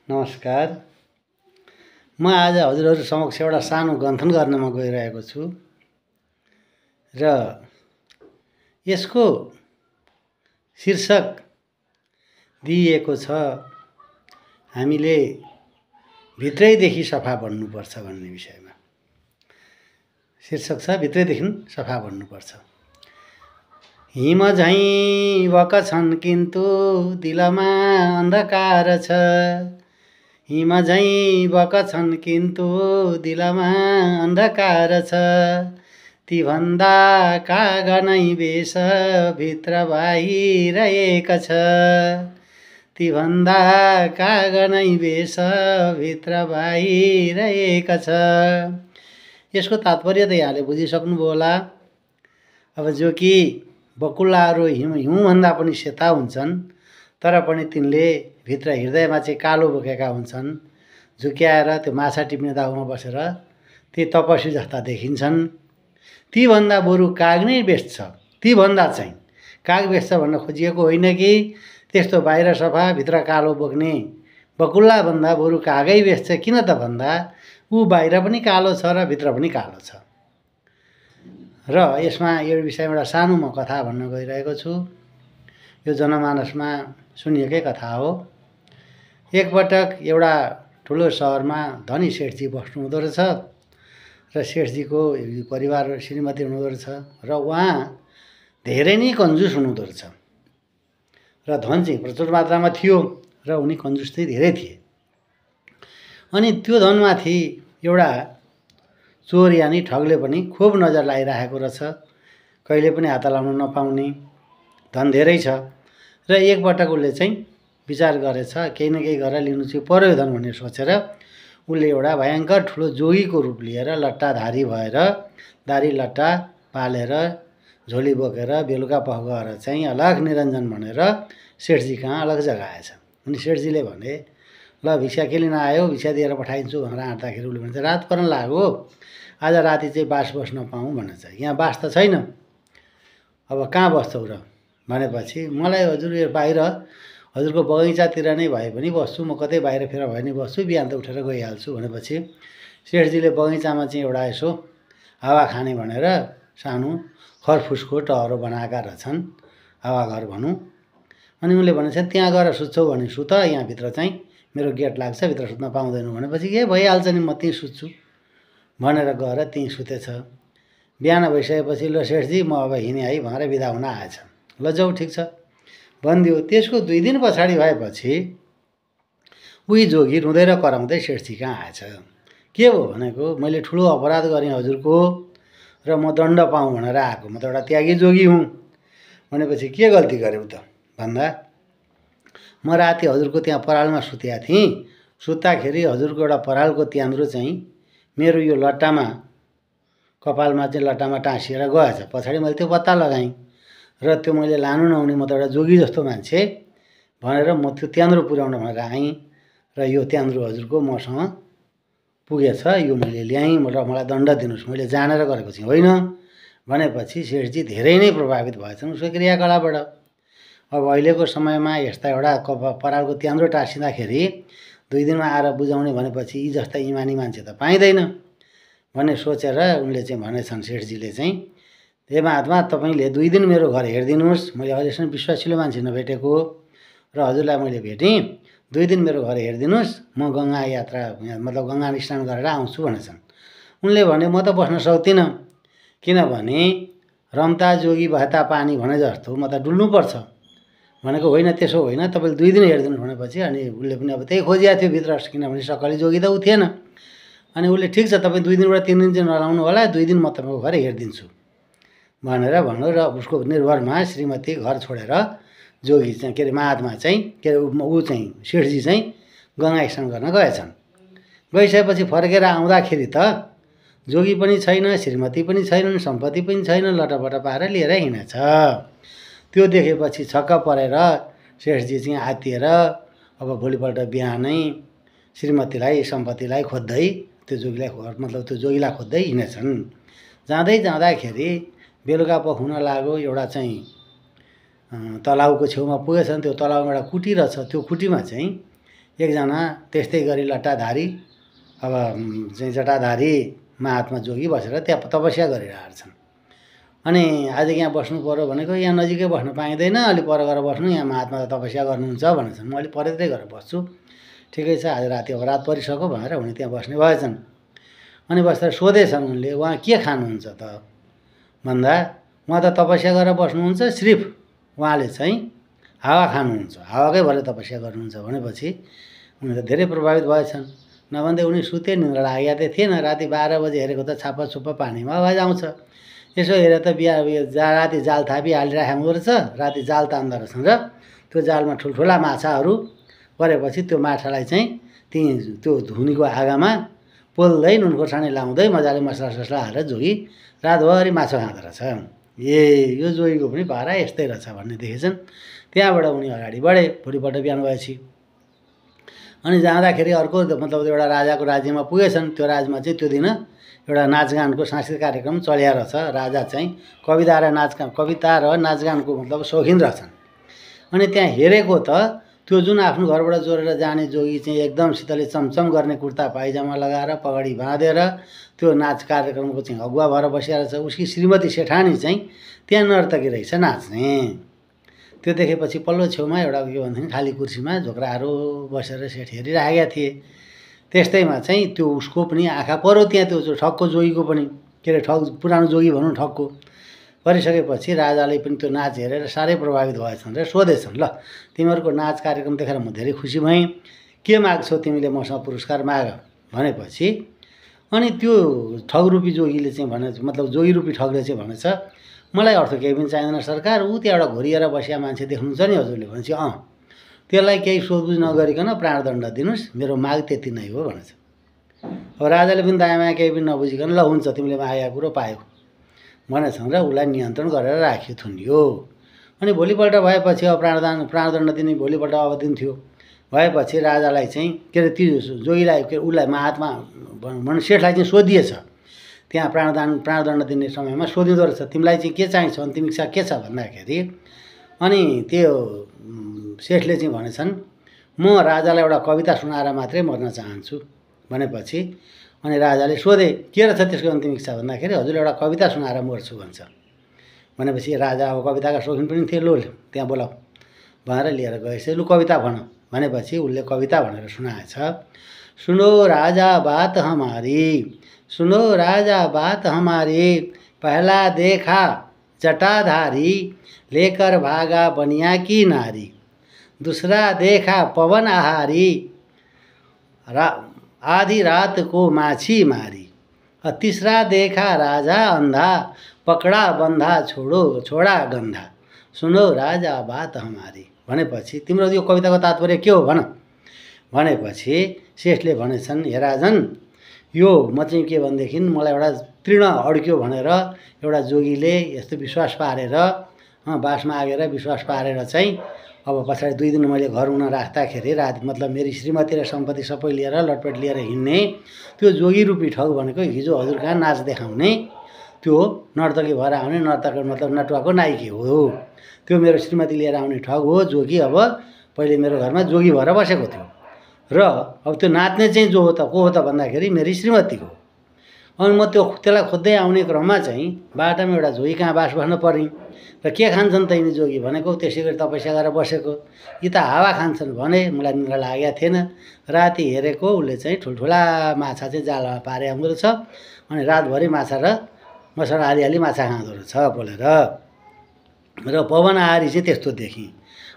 नमस्कार। म आज हजुरहरू समक्ष एउटा सानो गन्थन गर्न गइरहेको छु र यसको शीर्षक दिइएको छ हामीले भित्रैदेखि सफा बन्नुपर्छ भन्ने विषयमा। शीर्षक छ भित्रैदेखि सफा बन्नुपर्छ। हिम झैं बग्छन् किन्तु दिलमा अन्धकार छ। हिम झैं बग्छन् किन्तु दिलमा अन्धकार छ। ती भन्दा काग नै बेस भित्र बाहिर एक छ। ती भन्दा काग नै बेस भित्र बाहिर एक छ। यसको तात्पर्य त यहाँले बुझिसक्नुभयो होला। अब जो कि बकुल्लाहरू हिउँभन्दा पनि सेता हुन्छन्, तर पनि तिनले भित्र हृदयमा चाहिँ कालो बोकेका हुन्छन्। झुक्याएर त्यो माछा टिप्ने दाउमा बसेर ती तपस्वी जस्ता देखिन्छन्। ती भन्दा बरु काग नै बेस्ट छ। ती भन्दा चाहिँ काग बेस्ट छ भन्न खोजिएको होइन कि त्यस्तो बाहिर सफा भित्र कालो बोक्ने बकुल्ला भन्दा बरु कागै बेस्ट छ। किन त भन्दा ऊ बाहिर पनि कालो छ र भित्र पनि कालो छ। र यसमा यो विषयमा एउटा सानो म कथा भन्न गइरहेको छु। यो जनमानसमा सुनिएकै कथा हो। एकपटक एउटा ठुलो सहरमा धनी सेठजी बस्नु हुँदो रहेछ र सेठजीको परिवार श्रीमती हुनुहुँदो रहेछ र उहाँ धेरै नै कन्जुस हुनुहुँदो रहेछ र धन चाहिँ प्रचुर मात्रामा थियो र उनी कन्जुस चाहिँ धेरै थिए। अनि त्यो धनमाथि एउटा चोर यानि ठगले पनि खुब नजर लगाइरहेको रहेछ। कहिले पनि हात लाउन नपाउने धन धेरै छ र एकपटक उसले चाहिँ विचार गरेछ केही न केही गरेर लिनु चाहिँ पर्यो धन भनेर सोचेर उसले एउटा भयङ्कर ठुलो जोगीको रूप लिएर लट्टाधारी भएर दारी लट्टा पालेर झोली बोकेर बेलुका पख गएर चाहिँ अलग निरञ्जन भनेर सेठजी कहाँ अलग जग्गा आएछ। अनि सेठजीले भने ल भिक्षा के लिन आयो, भिक्षा दिएर पठाइदिन्छु भनेर आँट्दाखेरि उसले भन्छ रात पर्न लाग्यो, आज राति चाहिँ बास बस्न पाऊँ भनेछ। यहाँ बास त छैन, अब कहाँ बस्छौ र भनेपछि मलाई हजुर यो बाहिर हजुरको बगैँचातिर नै भए पनि बस्छु, म कतै बाहिर फेर भए नि बस्छु, बिहान त उठेर गइहाल्छु भनेपछि सेठजीले बगैँचामा चाहिँ एउटा यसो हावा खाने भनेर सानो खरफुसको टहरो बनाएका रहेछन्, हावाघर भनौँ। अनि उनले भनेछ त्यहाँ गएर सुत्छौ भने सुत, यहाँभित्र चाहिँ मेरो गेट लाग्छ, भित्र सुत्न पाउँदैनौ भनेपछि के भइहाल्छ नि म त्यहीँ सुत्छु भनेर गएर त्यहीँ सुतेछ। बिहान भइसकेपछि ल सेठजी म अब हिँडेँ है भनेर बिदा हुन आएछ। ल जाऊ ठिक छ भनिदियो। त्यसको 2 दिन पछाडि भएपछि उही जोगी रुँदै र कराउँदै सेठजी कहाँ आएछ। के हो भनेको मैले ठुलो अपराध गरेँ हजुरको र म दण्ड पाऊँ भनेर आएको, म त एउटा त्यागी जोगी हुँ। भनेपछि के गल्ती गर्यौ त भन्दा म राति हजुरको त्यहाँ परालमा सुतेका थिएँ, सुत्दाखेरि हजुरको एउटा परालको त्यान्द्रो चाहिँ मेरो यो लट्टामा कपालमा चाहिँ लट्टामा टाँसिएर गएछ। पछाडि मैले त्यो पत्ता लगाएँ र त्यो मैले लानु नहुने म त एउटा जोगी जस्तो मान्छे भनेर म त्यो त्यान्द्रो पुर्याउन भनेर आएँ र यो त्यान्द्रो हजुरको मसँग पुगेछ, यो मैले ल्याएँ र मलाई दण्ड दिनुहोस्, मैले जानेर गरेको चाहिँ होइन भनेपछि सेठजी धेरै नै प्रभावित भएछन् उसको क्रियाकलापबाट। अब अहिलेको समयमा यस्ता एउटा परालको त्यान्द्रो टाँसिँदाखेरि 2 दिनमा आएर बुझाउने भनेपछि यी जस्ता इमानी मान्छे त पाइँदैन भन्ने सोचेर उनले चाहिँ भनेछन् सेठजीले चाहिँ हे महात्मा तपाईँले 2 दिन मेरो घर हेरिदिनुहोस्, मैले अहिलेसम्म विश्वासिलो मान्छे नभेटेको र हजुरलाई मैले भेटेँ, 2 दिन मेरो घर हेरिदिनुहोस्, म गङ्गा यात्रा मतलब गङ्गा स्नान गरेर आउँछु भनेछन्। उनले भने म त बस्न सक्दिनँ, किनभने रम्ता जोगी बहता पानी भने जस्तो म त डुल्नुपर्छ भनेको होइन, त्यसो होइन तपाईँले 2 दिन हेरिदिनुहोस् भनेपछि अनि उसले पनि अब त्यही खोजिया थियो भित्र, किनभने सक्कली जोगी त ऊ थिएन। अनि उसले ठिक छ तपाईँ 2 दिनबाट 3 दिन चाहिँ नलाउनु होला, 2 दिन म तपाईँको घर हेरिदिन्छु भनेर भन्यो र उसको निर्भरमा श्रीमती घर छोडेर जोगी चाहिँ के अरे महात्मा चाहिँ के अरे ऊ चाहिँ सेठजी चाहिँ गङ्गा स्नान गर्न गएछन्। गइसकेपछि फर्केर आउँदाखेरि त जोगी पनि छैन, श्रीमती पनि छैनन्, सम्पत्ति पनि छैन, लटपट पारेर लिएर हिँडेछ। त्यो देखेपछि छक्क परेर सेठजी चाहिँ आत्तिएर अब भोलिपल्ट बिहानै श्रीमतीलाई सम्पत्तिलाई खोज्दै त्यो जोगीलाई मतलब त्यो जोगीलाई खोज्दै हिँडेछन्। जाँदै जाँदाखेरि बेलुका पख हुन लाग्यो, एउटा चाहिँ तलाउको छेउमा पुगेछन्। त्यो तलाउमा एउटा कुटी रहेछ, त्यो कुटीमा चाहिँ एकजना त्यस्तै गरी लट्टाधारी अब चाहिँ जटाधारी महात्मा जोगी बसेर त्यहाँ तपस्या गरिरहेका छन्। अनि आज यहाँ बस्नु पऱ्यो भनेको यहाँ नजिकै बस्न पाइँदैन, अलि पर गएर बस्नु, यहाँ महात्मा तपस्या गर्नुहुन्छ भनेछन्। म अलि परतिरै गएर बस्छु, ठिकै छ, आज राति अब रात परिसक्यो भनेर उनी त्यहाँ बस्ने भएछन्। अनि बस्दा सोधेछन् उनले, उहाँ के खानुहुन्छ त भन्दा उहाँ त तपस्या गरेर बस्नुहुन्छ, सिर्फ उहाँले चाहिँ हावा खानुहुन्छ, हावाकै भएर तपस्या गर्नुहुन्छ भनेपछि उनी त धेरै प्रभावित भएछन्। नभन्दै उनी सुते, निन्द्रा लागेको त थिएन। राति 12 बजे हेरेको त छाप्पा छुप्पा पानीमा आवाज आउँछ। यसो हेरेर त राति जाल थापी हालिराखेको रहेछ। राति जाल तान्दा रहेछन् र त्यो जालमा ठुल्ठुला माछाहरू परेपछि त्यो माछालाई चाहिँ त्यो धुनीको आगामा पोल्दै नुन खोर्सानी लाउँदै मजाले मसला ससला हालेर जोगी रातभरि माछा खाँदो रहेछ। यो जोगीको पनि पारा यस्तै रहेछ भन्ने देखेछन्। त्यहाँबाट उनी अगाडि बढे। भोलिपल्ट बिहान भएपछि अनि जाँदाखेरि अर्को मतलब एउटा राजाको राज्यमा पुगेछन्। त्यो राज्यमा चाहिँ त्यो दिन एउटा नाचगानको सांस्कृतिक कार्यक्रम चलिया रहेछ। राजा चाहिँ कविता र नाचगानको मतलब शौखिन रहेछन्। अनि त्यहाँ हेरेको त त्यो जुन आफ्नो घरबाट जोडेर जाने जोगी चाहिँ एकदम शीतले चमचम गर्ने कुर्ता पाइजामा लगाएर पगडी बाँधेर त्यो नाच कार्यक्रमको चाहिँ अगुवा भएर बसिरहेको छ। उसकी श्रीमती सेठानी चाहिँ त्यहाँ नर्तकी रहेछ नाच्ने। त्यो देखेपछि पल्लो छेउमा एउटा के भन्दाखेरि खाली कुर्सीमा झोक्राहरू बसेर सेठ हेरिराखेका थिए। त्यस्तैमा चाहिँ त्यो उसको पनि आँखा पऱ्यो त्यहाँ, त्यो ठगको जोगीको पनि, के अरे ठग पुरानो जोगी भनौँ ठगको। परिसकेपछि राजाले पनि त्यो नाच हेरेर साह्रै प्रभावित भएछन् र सोधेछन्, ल तिमीहरूको नाच कार्यक्रम देखेर म धेरै खुसी भएँ, के माग्छौ तिमीले मसँग पुरस्कार माग भनेपछि अनि त्यो ठगरूपी जोगीले चाहिँ भने, मतलब जोगी रूपी ठगले चाहिँ भनेछ, मलाई अर्थ केही पनि चाहिँदैन सरकार, ऊ त्यहाँ एउटा घोरिएर बसिया मान्छे देख्नुहुन्छ नि हजुरले भनेपछि त्यसलाई केही सोधबुझ नगरिकन प्राणदण्ड दिनुहोस्, मेरो माग त्यति नै हो भनेछ। अब राजाले पनि दायाँ केही पनि नबुझिकन ल हुन्छ तिमीले मागेको कुरो पायो भनेछन् र उसलाई नियन्त्रण गरेर राख्यो, थुन्यो। अनि भोलिपल्ट भएपछि अब प्राणदण्ड दिने भोलिपल्ट अब दिन थियो। भएपछि राजालाई चाहिँ के अरे त्यो जोगीलाई उसलाई महात्मा भनौँ सेठलाई चाहिँ सोधिएछ। त्यहाँ प्राणदण्ड दिने समयमा सोधिँदो रहेछ, तिमीलाई चाहिँ के चाहिन्छ भने तिमी इच्छा के छ भन्दाखेरि अनि त्यो सेठले चाहिँ भनेछन्, म राजालाई एउटा कविता सुनाएर मात्रै मर्न चाहन्छु भनेपछि अनि राजाले सोधे के रहेछ त्यसको अन्तिम इच्छा भन्दाखेरि हजुरले एउटा कविता सुनाएर मर्छु भन्छ। भनेपछि राजा अब कविताका शौखिन पनि थिए, लो त्यहाँ बोलाऊ भनेर लिएर गएछ। लु कविता भन भनेपछि उसले कविता भनेर सुनाएछ। सुनो राजा बात हमारी, सुनो राजा बात हमारी, पहला देखा जटाधारी, लेकर भागा बनिया की नारी, दूसरा देखा पवन आहारी, आधी रात को माछी मारी, और तीसरा देखा राजा अंधा, पकड़ा बंधा छोड़ा गंधा, सुनो राजा बात हमारी भनेपछि तिम्रो यो कविताको तात्पर्य के हो भन भनेपछि शेषले भनेछन्, हे राजन यो म चाहिँ के भनेदेखि मलाई एउटा तृण अड्क्यो भनेर एउटा जोगीले यस्तो विश्वास पारेर बासमा आगेर विश्वास पारेर चाहिँ अब पछाडि 2 दिन मैले घर हुन राख्दाखेरि रात मतलब मेरी श्रीमती र सम्पत्ति सबै लिएर लटपट लिएर हिँड्ने त्यो जोगी रूपी ठग भनेको हिजो हजुर कहाँ नाच देखाउने त्यो नर्तकी भएर आउने नर्तक मतलब नटुवाको नाइकी हो। त्यो मेरो श्रीमती लिएर आउने ठग हो जोगी। अब पहिले मेरो घरमा जोगी भएर बसेको थियो र अब त्यो नाच्ने चाहिँ जो हो त को हो त भन्दाखेरि मेरी श्रीमतीको। अनि म त्यसलाई खोज्दै आउने क्रममा चाहिँ बाटामा एउटा जोगी कहाँ बास बस्न पर्ने र के खान्छन् त यिनी जोगी भनेको त्यसै गरी तपस्या गरेर बसेको, यी त हावा खान्छन् भने मलाई निन्द्रा लागेको थिएन। राति हेरेको उसले चाहिँ ठुल्ठुला माछा चाहिँ जालमा पारे आउँदो रहेछ। अनि रातभरि माछा र मसला हालिहाली माछा खाँदो रहेछ पोलेर। र पवन आहारी चाहिँ त्यस्तो देखेँ।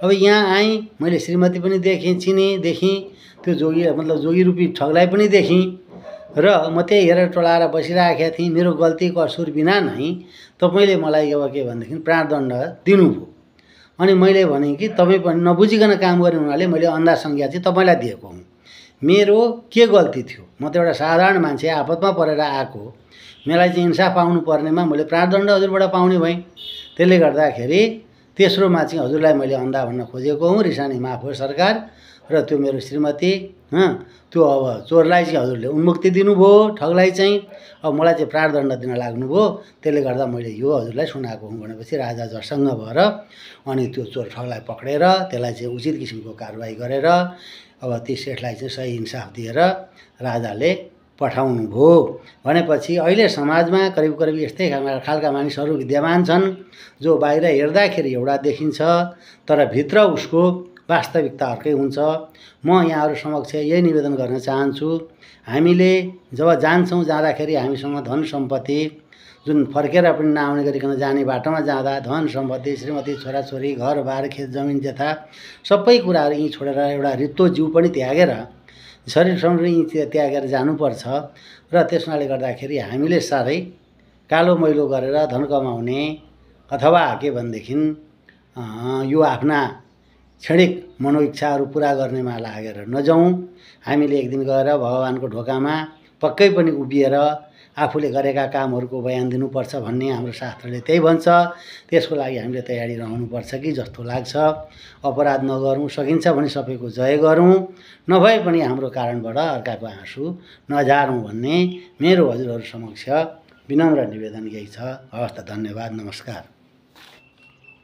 अब यहाँ आएँ मैले श्रीमती पनि देखेँ, देखेँ त्यो जोगी मतलब जोगी रूपी ठगलाई पनि देखेँ र म त्यही हेरेर टोलाएर बसिरहेको थिएँ। मेरो गल्तीको असुर बिना नै तपाईँले मलाई अब के भनेदेखि प्राणदण्ड दिनुभयो। अनि मैले भने कि तपाईँ पनि नबुझिकन काम गर्ने हुनाले मैले अन्धा संज्ञा चाहिँ तपाईँलाई दिएको हुँ। मेरो के गल्ती थियो? म त एउटा साधारण मान्छे आपतमा परेर आएको, मलाई चाहिँ इन्साफ पाउनु पर्नेमा मैले प्राणदण्ड हजुरबाट पाउने भएँ। त्यसले गर्दाखेरि तेस्रोमा चाहिँ हजुरलाई मैले अन्धा भन्न खोजेको हुँ, रिसानी माफ हो सरकार। र त्यो मेरो श्रीमती त्यो अब चोरलाई चाहिँ हजुरले उन्मुक्ति दिनुभयो, ठगलाई चाहिँ अब मलाई चाहिँ प्राणदण्ड दिन लाग्नुभयो। त्यसले गर्दा मैले यो हजुरलाई सुनाएको हुँ भनेपछि राजा झसङ्ग भएर अनि त्यो चोर ठगलाई पक्रेर त्यसलाई चाहिँ उचित किसिमको कारवाही गरेर अब ती सेठलाई चाहिँ सही इन्साफ दिएर राजाले पठाउनुभयो भनेपछि अहिले समाजमा करिब करिब यस्तै खालका मानिसहरू विद्यमान छन् जो बाहिर हेर्दाखेरि एउटा देखिन्छ तर भित्र उसको वास्तविकता अर्कै हुन्छ। म यहाँहरू समक्ष यही निवेदन गर्न चाहन्छु, हामीले जब जान्छौँ जाँदाखेरि हामीसँग धन सम्पत्ति जुन फर्केर पनि नआउने गरिकन जाने बाटोमा जाँदा धन सम्पत्ति श्रीमती छोराछोरी घरबार खेत जमिन जथा सबै कुराहरू यहीँ छोडेर एउटा रित्तो जिउ पनि त्यागेर शरीरसँग यहीँ त्यागेर जानुपर्छ र त्यसले गर्दाखेरि हामीले साह्रै कालो मैलो गरेर धन कमाउने अथवा के भनेदेखि यो आफ्ना क्षणिक मनोइच्छाहरू पुरा गर्नेमा लागेर नजाउँ। हामीले एक दिन गएर भगवानको ढोकामा पक्कै पनि उभिएर आफूले गरेका कामहरूको बयान दिनुपर्छ भन्ने हाम्रो शास्त्रले त्यही भन्छ। त्यसको लागि हामीले तयारी रहनुपर्छ कि जस्तो लाग्छ। अपराध नगरौँ, सकिन्छ भने सबैको जय गरौँ, नभए पनि हाम्रो कारणबाट अर्काको आँसु नझारौँ भन्ने मेरो हजुरहरू समक्ष विनम्र निवेदन यही छ। हवस् त, धन्यवाद, नमस्कार।